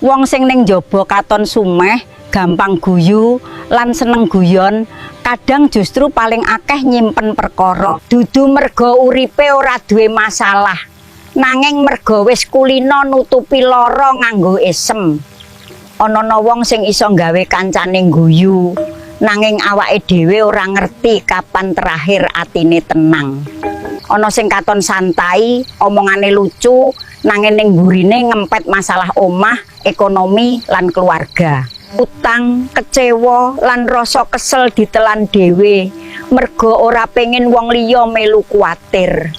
Wong sing ning jaba katon sumeh, gampang guyu lan seneng guyon, kadang justru paling akeh nyimpen perkara. Dudu merga uripe ora duwe masalah, nanging merga wis kulino nutupi lara nganggo esem. Ana wong sing iso gawe kancane guyu, nanging awake dhewe ora ngerti kapan terakhir atine tenang. Ana sing katon santai, omongane lucu, nanging ning burine ngempet masalah omah, ekonomi lan keluarga. Utang, kecewa lan rasa kesel ditelan dhewe merga ora pengen wong liya melu kuwatir.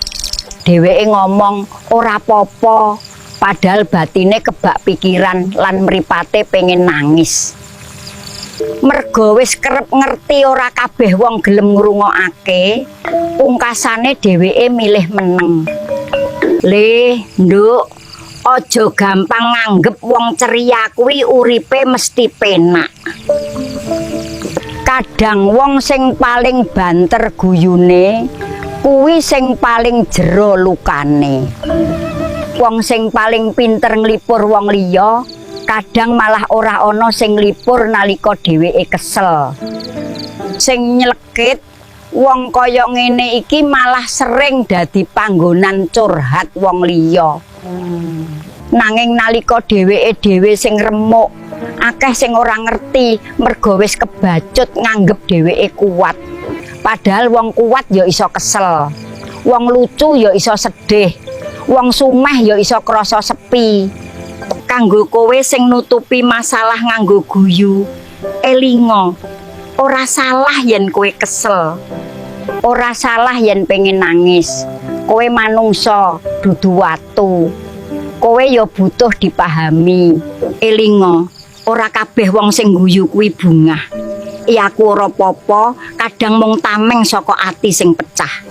Dheweke ngomong ora apa-apa, padahal batine kebak pikiran lan mripate pengen nangis. Merga wis kerep ngerti ora kabeh wong gelem ngrungokake, pungkasane dheweke milih meneng. Le, Nduk, aja gampang nganggep wong ceria kuwi uripe mesti penak. Kadang wong sing paling banter guyune kuwi sing paling jero lukane. Wong sing paling pinter nglipur wong liya, kadang malah ora ana sing nglipur nalika dheweke kesel. Sing nyelekit, wong kaya ngene iki malah sering dadi panggonan curhat wong liya. Nanging nalika dheweke dhewe sing remuk, akeh sing ora ngerti merga wis kebacut nganggep dheweke kuat. Padahal wong kuat ya iso kesel. Wong lucu ya iso sedih. Wong sumeh ya iso krasa sepi. Kanggo kowe sing nutupi masalah nganggo guyu, elinga, ora salah yen kowe kesel. Ora salah yen pengen nangis. Kowe manungsa, dudu watu. Kowe ya butuh dipahami. Elinga, ora kabeh wong sing guyu kuwi bungah. Iya, aku ora apa-apa, kadang mung tameng saka ati sing pecah.